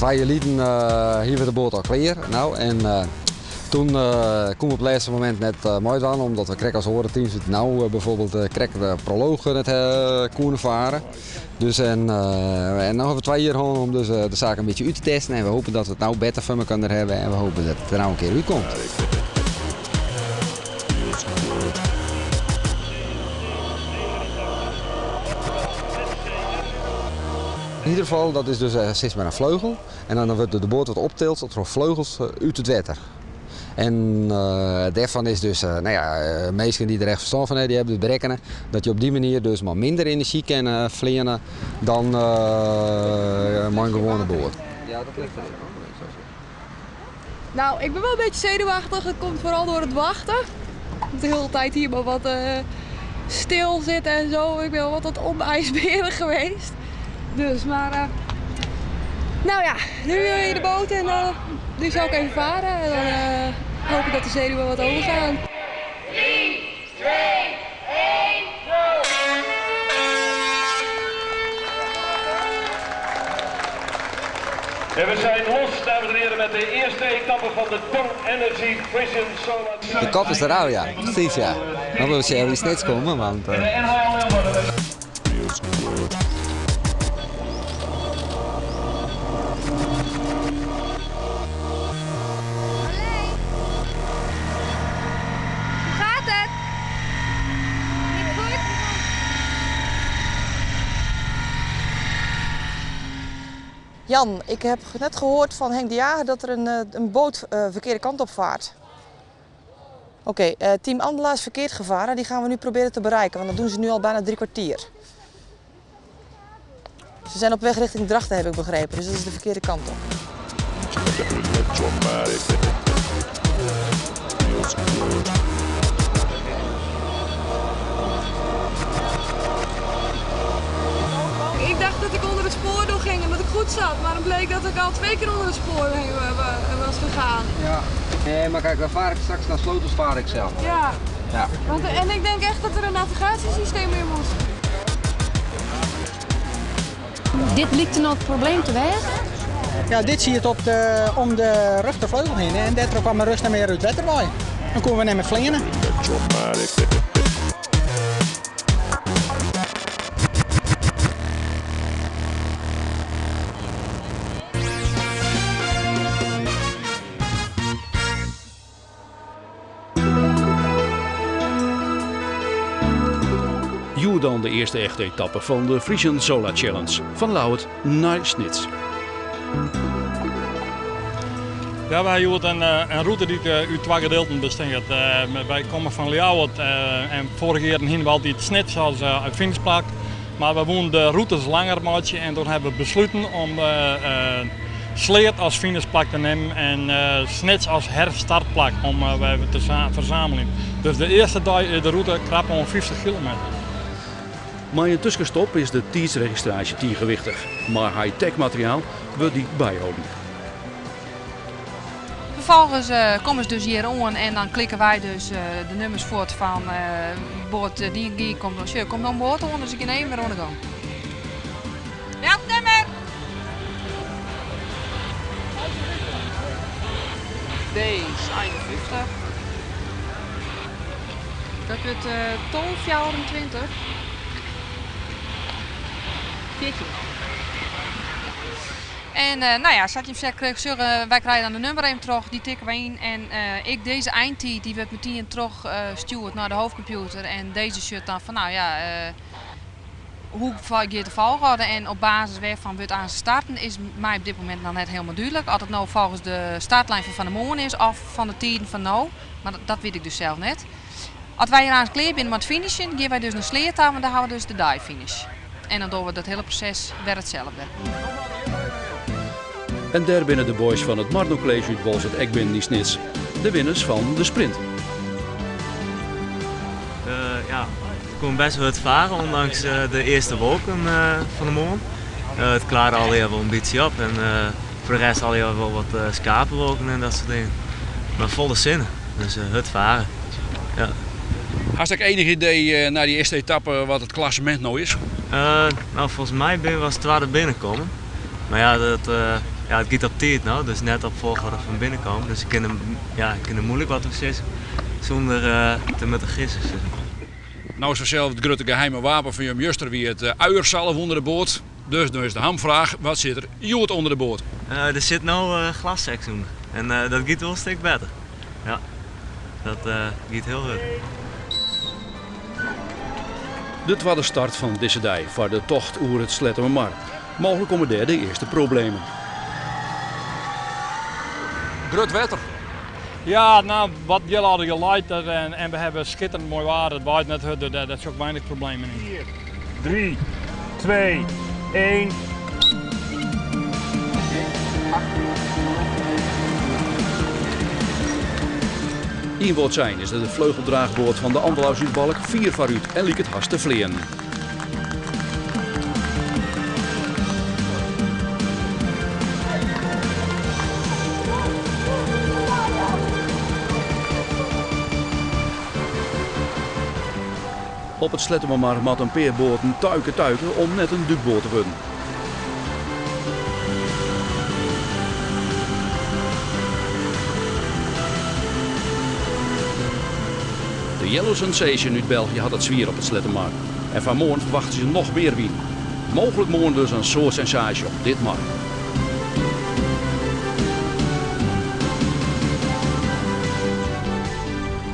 Twa jier lyn hiene we de boat al klear. No, en toen koene we op it lêste momint net meidwaan, omdat we krekt as oare teams no bijvoorbeeld krekt de prolooch net koene faren. Dus en, en no hawwe we 2 jier hân om dus de saak in bytsje út te testen en we hoopje dat we it no better foar mekoar hawwe en we hoopje dat it der no in kear útkomt. Hydrofoil dat is dus sis mar in fleugel en dan wurdt de boat wat optild troch fleugels út it wetter. En dêrfan is dus, no ja, minsken dy't der echt ferstân fan hawwe, dy hawwe dus berekkene dat je op dy manier dus mei minder enerzjy kinne fleane dan mei in gewoane boat. Ja, dat ligt der No, ik bin wol in bytsje senuwachtich. It komt foaral troch it wachten. De hiele tiid hjir mar wat stil sitte en zo. Ik bin wol wat onijsberig geweest. Dus, maar nou ja, nu in de boot en nu zal ik even varen. En dan hoop ik dat de zenuwen wat overgaan. 3, 2, 1, go! En we zijn los, dames en heren, met de eerste etappe van de Dong Energy Frisian Solar De kop is derôf, ja. Precies, ja. Dan wolle se even Snits komme, want... En de NHL Leeuwarden. Hoe gaat het? Niet goed? Jan, ik heb net gehoord van Henk de Jager dat er een boot verkeerde kant op vaart. Oké, team Andela is verkeerd gevaren. Die gaan we nu proberen te bereiken, want dat doen ze nu al bijna 3 kwartier. Ze zijn op weg richting Drachten, heb ik begrepen, dus dat is de verkeerde kant op. Ik dacht dat ik onder het spoor door ging en dat ik goed zat, maar dan bleek dat ik al 2 keer onder het spoor heen was gegaan. Ja. Nee, maar kijk, dan vaar ik straks naar Sloten, vaar ik zelf. Ja. Ja. En ik denk echt dat er een navigatiesysteem in moet. Dit lijkt er nog het probleem te wezen? Ja, dit zie je het om de rechtervleugel heen en daardoor kwam de rust niet meer uit het water bij. Dan komen we niet meer vliegen. Joe dan de eerste echte etappe van de Frisian Solar Challenge. Van Ljouwert naar Snits. Ja, wij hebben een route die uit 2 gedeelten bestaat. Wij komen van Ljouwert en vorig jaar hadden we altijd Snits als finishplak. Maar we wonen de routes langer maken en toen hebben we besloten om Sleat als finishplak te nemen en Snits als herstartplak om we te verzamelen. Dus de eerste dag is de route krap om 50 kilometer. Maar een tussenstop is de tijdsregistratie 10 gewichtig. Maar high-tech materiaal wordt die bijhouden. Vervolgens komen ze dus hier aan en dan klikken wij dus de nummers voort van boord die komt dan, sure, komt dan boord aan, dus ik in één weer aan de gang. Welk nummer? Deze 51. Dat wordt tol 24. 14. En zat je hem zegt, kreeg zeggen, wij krijgen dan de nummer even terug, die tikken we in. En ik deze eindtijd, die werd meteen terug stuurd naar de hoofdcomputer. En deze shirt dan van, hoe gaat de volgorde en op basis waarvan wordt aan starten is mij op dit moment nog net helemaal duidelijk. Of het nou volgens de startlijn van Van der Moorn is of van de tijden van nou, maar dat weet ik dus zelf net. Als wij hier aan het kleer binnen met finishen, gaan wij dus naar Sleat aan, want daar houden we dus de die finish. En dan doen we dat hele proces weer hetzelfde. En dêr binne de boys fan it Marno College út Boalsert ek binnen yn Snits. De winners fan de sprint. Ja, it koe best wol hurd fare, ûndanks de earste wolken fan de moarn. It klaarde allegear wol in bytsje op en foar de rest allegear wol wat skapewolken en dat soart dingen. Mar folle sinne, dus hurd fare. Ja. Hast ek enich idee nei dy earste etappe wat it klassemint no is? No, folgens my binne we as twadde binnenkommen. Mar ja, dat, ja, it giet op tiid no, dus net op folchoarder fan binnenkommen. Dus ik kin der, ja, ik kin der muoilik wat oer sizze sûnder te moatte gissen. No is fansels it grutte geheime wapen fan jim juster wie it uiersalve ûnder de boat. Dus no is de hamfraach, wat sit der hjoed ûnder de boat? Der sit no Glassex ûnder en dat giet wol in stik better. Ja, dat giet hiel hurd. De twadde start fan dizze dei foar de tocht oer it Sleattemermar. Mooglik komme dêr de earste problemen. Grut wetter. Ja, no, wat jille leit en we hawwe skitterend moai waar. It waait net hurd, dus dêr sjoch ik weinich problemen yn. 4, 3, 2, 1. Ien woord sein is dat de fleugeldraachboat fan de Andelaars út Balk fier foarút en liket hast te fleanen. Op it Sleattemermar moat in pear boaten tuike tuike om net in dúkboat te wurden. De Yellow Sensation út België hat it swier op it Sleattemar. En foar moarn ferwachtsje se noch mear wyn. Mooglik moarn dus in soad sensaasje op dit mar.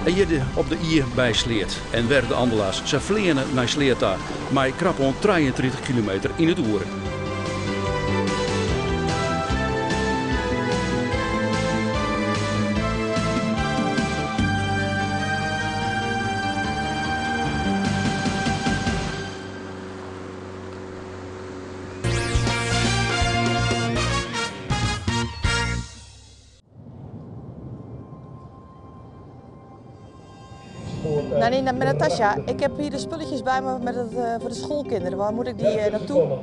En hjir op de Ie by Sleat en wer de Andelaars. Se fleane nei Sleat ta mei krapoan 33 kilometer yn it oere. Nanine, met Natasja, ik heb hier de spulletjes bij me met het, voor de schoolkinderen. Waar moet ik die naartoe?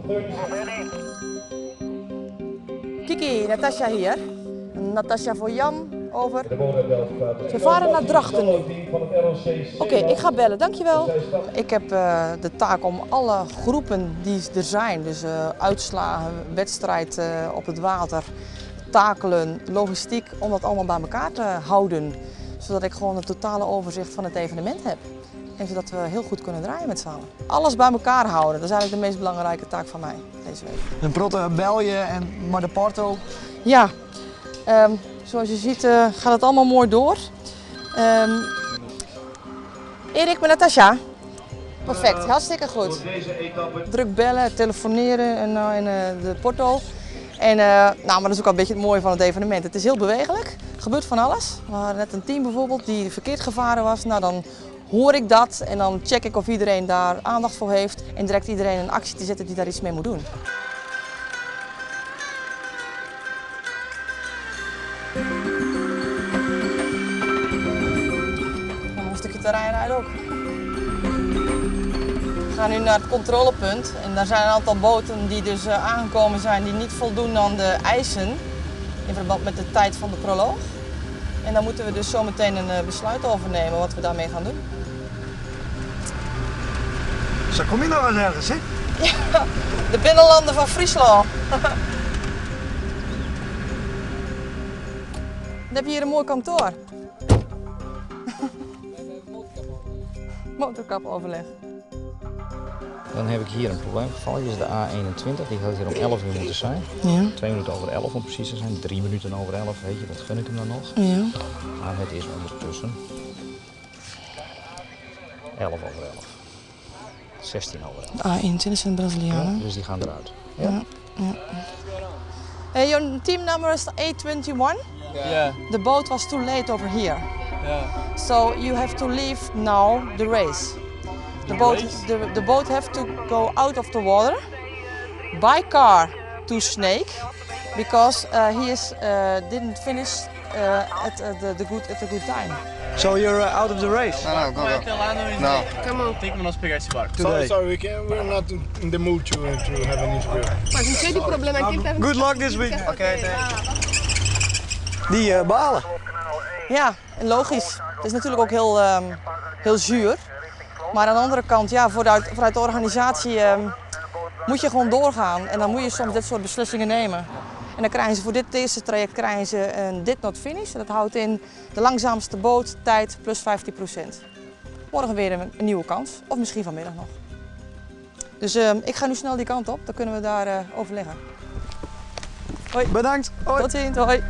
Kiki, Natasja hier. Natasja voor Jan, over. Ze varen naar Drachten nu. Oké, ik ga bellen, dankjewel. Ik heb de taak om alle groepen die er zijn, dus uitslagen, wedstrijd op het water, takelen, logistiek, om dat allemaal bij elkaar te houden. Zodat ik gewoon het totale overzicht van het evenement heb. En zodat we heel goed kunnen draaien met z'n allen. Alles bij elkaar houden, dat is eigenlijk de meest belangrijke taak van mij deze week. Een protte belje en maar de porto. Ja, zoals je ziet gaat het allemaal mooi door. Erik met Natasja. Perfect, hartstikke goed. Druk bellen, telefoneren en in de porto. Maar dat is ook al een beetje het mooie van het evenement. Het is heel bewegelijk, er gebeurt van alles. We hadden net een team bijvoorbeeld die verkeerd gevaren was. Dan hoor ik dat en dan check ik of iedereen daar aandacht voor heeft. En direct iedereen in actie te zetten die daar iets mee moet doen. Een stukje terrein rijden ook. We gaan nu naar het controlepunt en daar zijn een aantal boten die dus aangekomen zijn die niet voldoen aan de eisen in verband met de tijd van de proloog. En daar moeten we dus zometeen een besluit over nemen wat we daarmee gaan doen. Zo kom je nog eens ergens, hè? Ja, de binnenlanden van Friesland. Dan heb je hier een mooi kantoor. Motorkapoverleg. Dan heb ik hier een probleemgeval. Hier is de A21, die had hier om 11 uur moeten zijn. 2 minuten over 11 om precies te zijn, 3 minuten over 11, dat gun ik hem dan nog. Maar het is ondertussen 11 over 11. 16 over 11. De A21 zijn Brazilianen. Ja, dus die gaan eruit. Ja. Ja, ja. Hey, your team number is A21. The boat was too late over here. So you have to leave now the race. The The race? boat have to go out of the water by car to Sneek. Because he is didn't finish at the good at the good time. So you're out of the race? No, no, go, go. No. Come on. Tem como nós pegar esse barco? Today. Sorry, sorry, we can, we're not in the mood to have an interview. Mas não cheio de problema aqui. Ele Good luck this week. Okay, thanks. Die balen. Ja, en logisch. Het is natuurlijk ook heel, heel zuur. Maar aan de andere kant, ja, vanuit de organisatie moet je gewoon doorgaan. En dan moet je soms dit soort beslissingen nemen. En dan krijgen ze voor dit eerste traject krijgen ze een did not finish. Dat houdt in de langzaamste boot, tijd plus 15%. Morgen weer een nieuwe kans, of misschien vanmiddag nog. Dus ik ga nu snel die kant op, dan kunnen we daar overleggen. Hoi. Bedankt. Hoi. Tot ziens, hoi.